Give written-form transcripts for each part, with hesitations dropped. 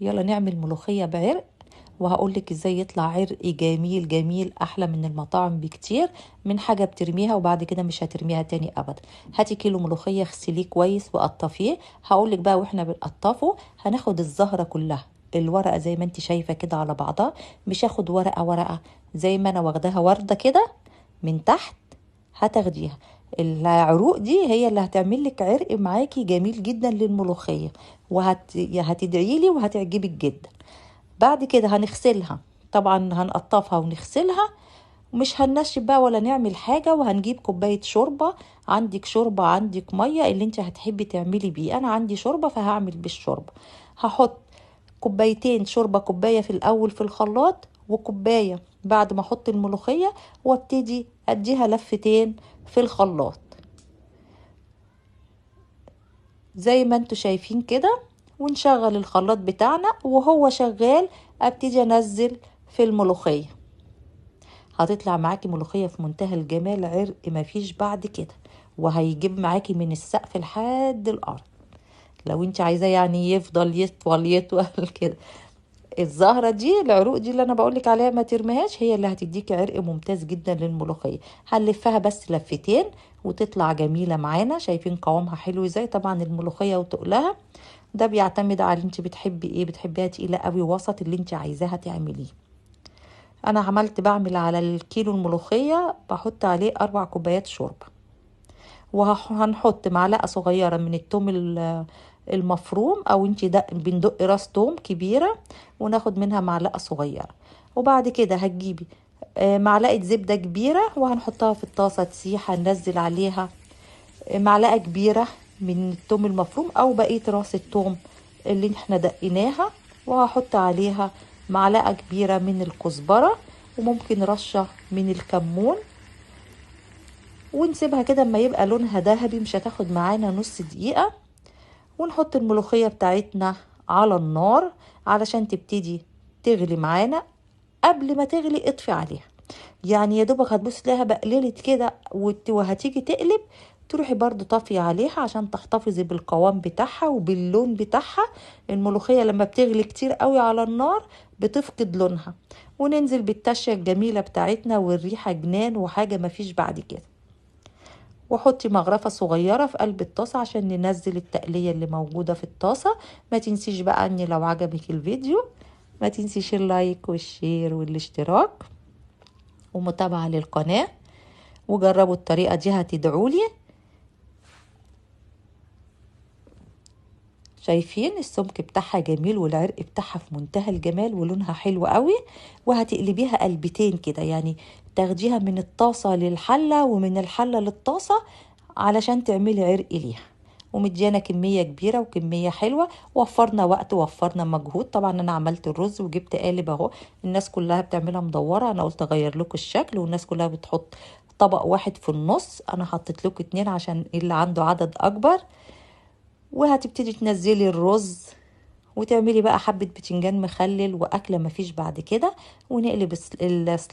يلا نعمل ملوخية بعرق، وهقولك ازاي يطلع عرق جميل جميل احلى من المطاعم بكتير، من حاجة بترميها وبعد كده مش هترميها تاني ابدا. هاتي كيلو ملوخية، اغسليه كويس وقطفيه. هقولك بقى واحنا بنقطفه هناخد الزهرة كلها، الورقة زي ما انت شايفة كده على بعضها، مش هاخد ورقة ورقة، زي ما انا واخداها وردة كده من تحت هتاخديها. العروق دي هي اللي هتعمل لك عرق معاكي جميل جدا للملوخية، وهتدعي لي وهتعجبك جدا. بعد كده هنغسلها، طبعا هنقطفها ونغسلها، ومش هننشف بقى ولا نعمل حاجة. وهنجيب كوباية شوربة، عندك شوربة عندك مية اللي انت هتحبي تعملي بيه. انا عندي شوربة فهعمل بالشوربة. هحط كوبايتين شوربة، كوباية في الاول في الخلاط وكوباية بعد ما احط الملوخية، وابتدي اديها لفتين في الخلاط زي ما انتوا شايفين كده، ونشغل الخلاط بتاعنا. وهو شغال ابتدي انزل في الملوخية. هتطلع معاكي ملوخية في منتهى الجمال، عرق مفيش بعد كده، وهيجيب معاكي من السقف لحد الارض لو انت عايزاه يفضل يطول يطول كده. الزهرة دي، العروق دي اللي انا بقولك عليها ما ترميهاش، هي اللي هتديكي عرق ممتاز جدا للملوخية. هنلفها بس لفتين وتطلع جميلة معانا. شايفين قوامها حلو ازاي؟ طبعا الملوخية وتقلها ده بيعتمد على انت بتحبي ايه، بتحبيها تقيلة قوي، وسط، اللي انت عايزاها تعمليه. انا بعمل على الكيلو الملوخية بحط عليه 4 كوبايات شوربة، وهنحط معلقة صغيرة من التوم المفروم، او انت بندق راس توم كبيرة وناخد منها معلقة صغيرة. وبعد كده هتجيبي معلقة زبدة كبيرة وهنحطها في الطاسة تسيح. هننزل عليها معلقة كبيرة من التوم المفروم او بقية راس التوم اللي احنا دقيناها، وهحط عليها معلقة كبيرة من الكزبرة وممكن رشة من الكمون، ونسيبها كده اما يبقى لونها ذهبي، مش هتاخد معانا نص دقيقة. ونحط الملوخية بتاعتنا على النار علشان تبتدي تغلي معانا. قبل ما تغلي اطفي عليها، يا دوبك هتبص لها بقللت كده وهتيجي تقلب، تروحي برضو طافية عليها عشان تحتفظي بالقوام بتاعها وباللون بتاعها. الملوخية لما بتغلي كتير قوي على النار بتفقد لونها. وننزل بالتشة الجميلة بتاعتنا والريحة جنان وحاجة مفيش بعد كده. وحطي مغرفة صغيرة في قلب الطاسة عشان ننزل التقلية اللي موجودة في الطاسة. ما تنسيش بقى ان لو عجبك الفيديو ما تنسيش ال like وال share والاشتراك ومتابعة للقناة، وجربوا الطريقة دي هتدعولي. شايفين السمك بتاعها جميل والعرق بتاعها في منتهى الجمال ولونها حلو قوي. وهتقلبيها قلبتين كده، تاخديها من الطاسة للحلة ومن الحلة للطاسة علشان تعملي عرق ليها. ومديانا كمية كبيرة وكمية حلوة، وفرنا وقت ووفرنا مجهود. طبعا انا عملت الرز وجبت قالب اهو، الناس كلها بتعملها مدورة، انا قلت اغير لكم الشكل، والناس كلها بتحط طبق واحد في النص، انا حطيت لكم 2 عشان اللي عنده عدد اكبر. وهتبتدي تنزلي الرز وتعملي بقى حبة بتنجان مخلل وأكلة مفيش بعد كده. ونقلب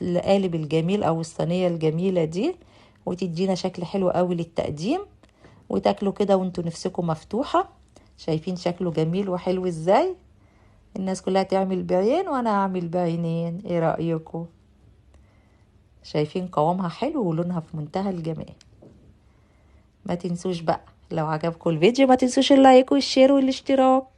القالب الجميل أو الصينية الجميلة دي، وتدينا شكل حلو قوي للتقديم، وتاكلوا كده وانتوا نفسكم مفتوحة. شايفين شكله جميل وحلو ازاي؟ الناس كلها تعمل بعين وانا هعمل بعينين، ايه رأيكم؟ شايفين قوامها حلو ولونها في منتهى الجمال. ما تنسوش بقى لو عجبكم الفيديو ما تنسوش ال like وال share والاشتراك.